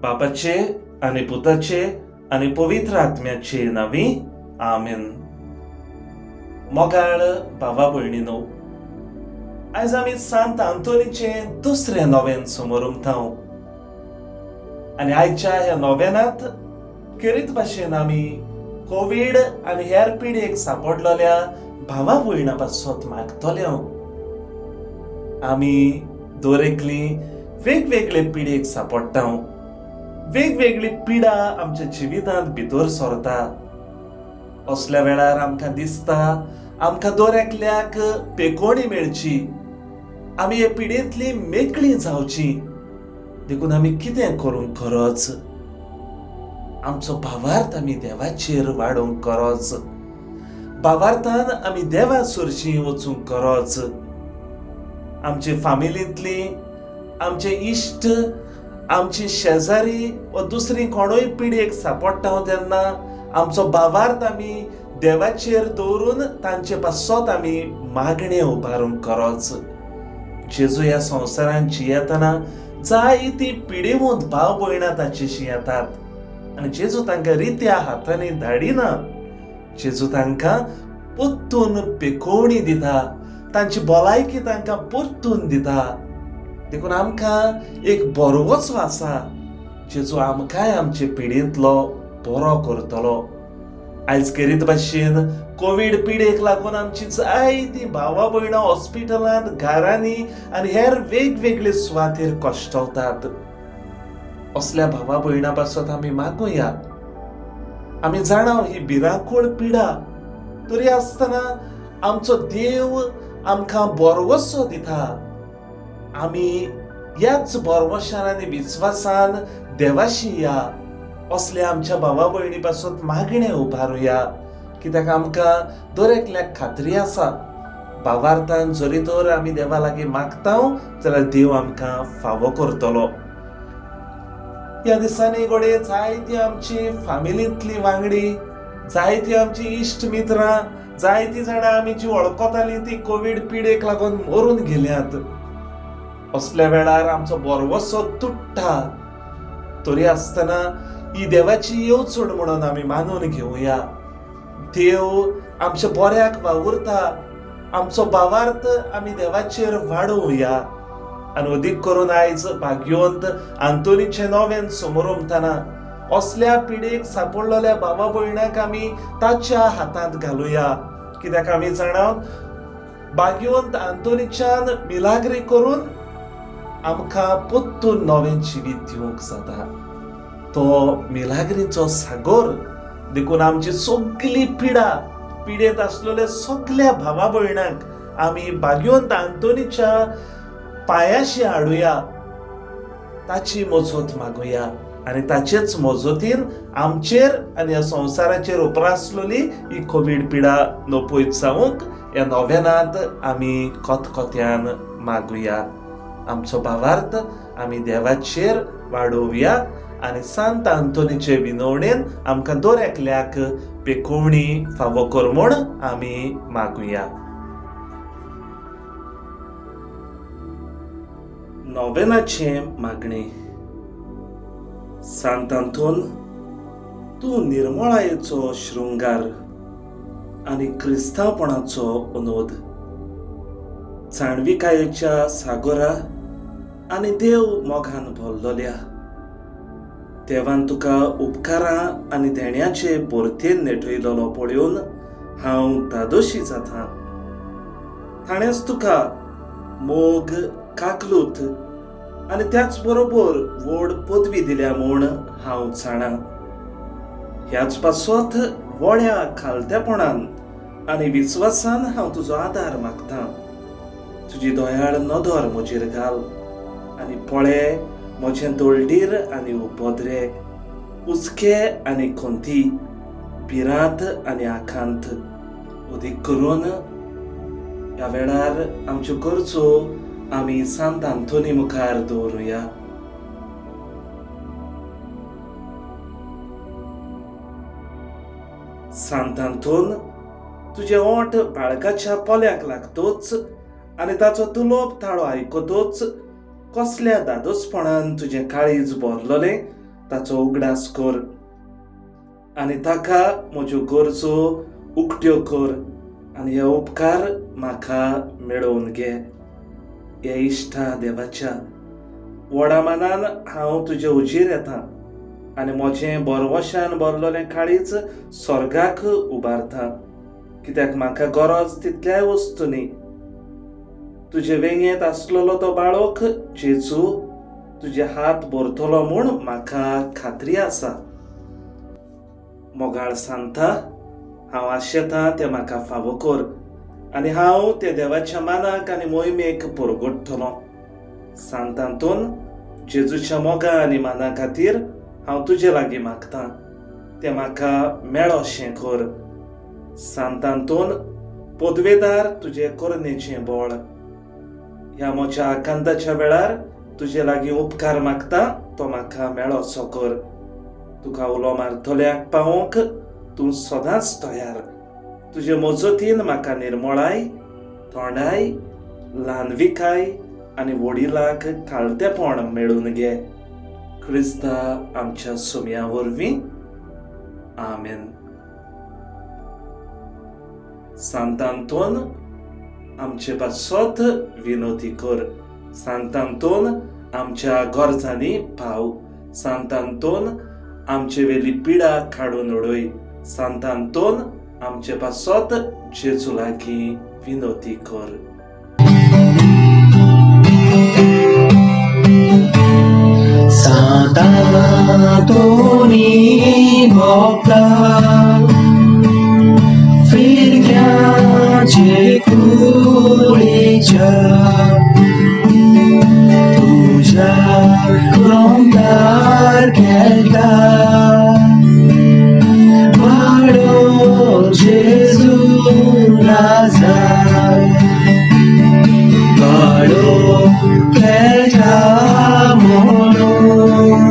बापाचे आनी पुताचे आनी पवित्र आत्म्याचे नांवी, आमेन. मोगाळ भावा भयणीनो, आयज आमी सांत आंतोनीचें दुसरें नोवेन समोर उमतांव आनी आयच्या ह्या नोवेनांत खेरीत भाशेन आमी कोवीड आनी हेर पिडयेक सांपडलेल्या भावा भयणा पासत मागतले. आमी दर एकली वेगवेगळे पिडयेक सांपडटा, वेगवेगळी पिडा आमच्या जिवितांत भितर सरता. असल्या वेळार आमकां दिसता आमकां दर एकल्याक पेकोणी मेळची, आमी हे पिडेंतली मेकळी जावची. देखून आमी कितें करूंक गरज? आमचो भावार्थ आमी देवाचेर वाडोवंक गरज. भावार्थान आमी देवा सरशी वचूंक गरज. आमचे फामिलींतली, आमचे इश्ट, आमची शेजारी वा दुसरी कोणूय पिडयेक सांपडटा तेन्ना आमचो भावार्थ आमी देवाचेर दवरून तांचे पासत आमी मागणें उबारूंक गरज. जेजू ह्या संवसारांत जियेतना जायतीं पिडेवंत भाव भयणां ताचेशी येतात आनी जेजू तांकां रित्या हातांनी धाडिना. जेजू तांकां परतून पेकोवणी दिता, तांची भलायकी तांकां परतून दिता. देखून आमकां एक बरोवचो आसा, जेजू आमकांय आमचे पिडेंतलो बरो करतलो. आयज खेरीत भाशेन कोवीड पिडेक लागून आमची जायतीं भावा भयणां हॉस्पिटलांत, घरांनी आनी हेर वेगवेगळे सुवातेर कश्टवतात. असल्या भावा भयणां पासत आमी मागुया. आमी जाणा ही भिरांकूळ पिडा, तरी आसतना आमचो देव आमकां बरवसो दिता. आमी ह्याच बरवशान आनी विस्वासान देवाशी या. असल्या आमच्या भावा भयणी पासत मागणें उबारुया, कित्याक आमकां दर एकल्याक खात्री आसा, भावार्थान जरी तर आमी देवा लागीं मागता जाल्यार देव आमकां फावो करतलो. ह्या दिसांनी घडये जायती आमची फामिलींतली वांगडी, जायती आमची इश्ट मित्रां, जायतीं जाणां आमी जी वळखतालीं ती कोवीड पिडेक लागून मरून गेल्यात. असल्या वेळार आमचो बरवसो तुट्टा, तरी आसतना ही देवाची येवजण म्हणून आमी मानून घेवया. देव आमच्या बऱ्याक वावुरता, आमचो भावार्थ आमी देवाचेर वाडोवया. आनी अदीक करून आयज भाग्यवंत आंतोनीचें नोवेन समोर उमतना असल्या पिडेक सांपडलेल्या भावा भयणाक आमी ताच्या हातांत घालुया, कित्याक आमी जाणा भाग्यवंत आंतोनीच्यान मिलाग्री करून आमकां परतून नवें जिवीत दिवंक जाता. तो मिलाग्रीचो सागोर. देखून आमची सगली पिडा, पिडेंत आसलेल्या सगल्या भावा भयणांक आमी भाग्यवंत आंतोनीच्या पांयाशी हाडुया, ताची मजत मागुया आनी ताचेच मजतीन आमचेर आनी ह्या संवसाराचेर उपरासलेली ही कोवीड पिडा नपयत जावंक ह्या नोवेनांत आमी खतखत्यान मागुया. आमचो भावार्थ आमी देवाचेर वाडोवया आनी सांत आंतोनीचे विनवणेन आमकां दर एकल्याक पेकोवणी फावो कर म्हूण आमी मागुया. नोवेनाचें मागणें. सांत आंतोन, तूं निर्मळायेचो शृंगार आनी क्रिस्तांवपणाचो अनोद, जाणविकायेच्या सागोरा आनी देव मोगान भरलेल्या. देवान तुका उपकारां आनी देण्याचे भरतेन नेटयलेलो पळोवन हांव धादोशी जाता. ताणेंच तुका मोग, काकलूत आनी त्याच बरोबर व्हड पदवी दिल्या म्हूण हांव जाणा. ह्याच पासत व्हड्या खालतेपणान आनी विस्वासान हांव तुजो आदार मागता. तुजी दयाळ नदर म्हजेर घाल आनी पळे म्हजें दळडीर आनी उपद्रे, उचके आनी खंती, भिरांत आनी आकांत. अदीक करून ह्या वेळार आमच्यो गरजो आमी सांत आंतोनी मुखार दवरुया. सांत आंतोन, तुजे ओंठ बाळकाच्या पोल्याक लागतोच आनी ताचो दुलोब ताळो आयकतोच कसल्या दादोसपणान तुजें काळीज भरलेलें ताचो उगडास कर आनी ताका म्हज्यो गरजो उक्त्यो कर आनी हे उपकार म्हाका मेळोवन घे. हे इश्टा देवाच्या व्हडा मानान हांव तुजे उजीर येता आनी म्हजें बरवशान भरलेलें काळीज स्वर्गाक उबारता, कित्याक म्हाका गरज तितल्याय वस्तूंनी. तुजे वेंगेंत आसलेलो तो बाळक जेजू तुजे हात भरतलो म्हूण म्हाका खात्री आसा. मोगाळ सांता, हांव आशेतां तें म्हाका फावो कर आनी हांव त्या देवाच्या मानाक आनी मोहिमेक परगटतलो. सांतांतून जेजूच्या मोगा आनी माना खातीर हांव तुजे लागीं मागतां, तें म्हाका मेळोशें कर. सांतांतून पदवेदार तुजे करणेचें बळ. ह्या म्हज्या आकांताच्या वेळार तुजे लागीं उपकार मागता, तो म्हाका मेळोसो कर. तुका उलो मारतल्याक पावोवंक तूं सदांच तयार. तुजे मजतीन म्हाका निर्मळाय, थोंडाय, ल्हानविकाय आनी वडिलाक काळतेपण मेळून घे. क्रिस्ता आमच्या सुम्या वरवीं, आमेन. सांतांतोन आमचे पासत विनोती कर. सांतांतोन आमच्या गरजांनी पाव. सांतांतोन आमचे वेली पिडा काडून उडय. सांतांतोन आमचे पासत जेजू लागीं विनोती कर. सांतांतोनी भोगता फिरग्याचे कुडीच्या तुज्या रोमदार खेळटा वाडो जेजू राजा वाडो खेळटा म्हणून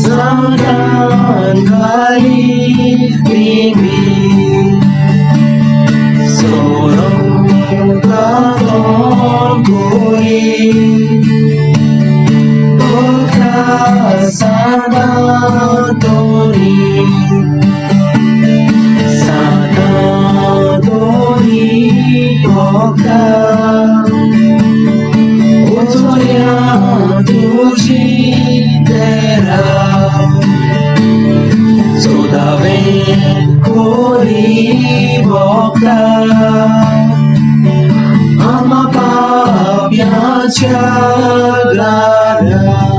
सांतान घाली प्रेमी सोरोंग कोरी भोगता सांतांतोनी सांतांतोनी भोगता वचोया तुजी तेरा सोदावें कोरी भोगता आमा पाप्याच्या गारा.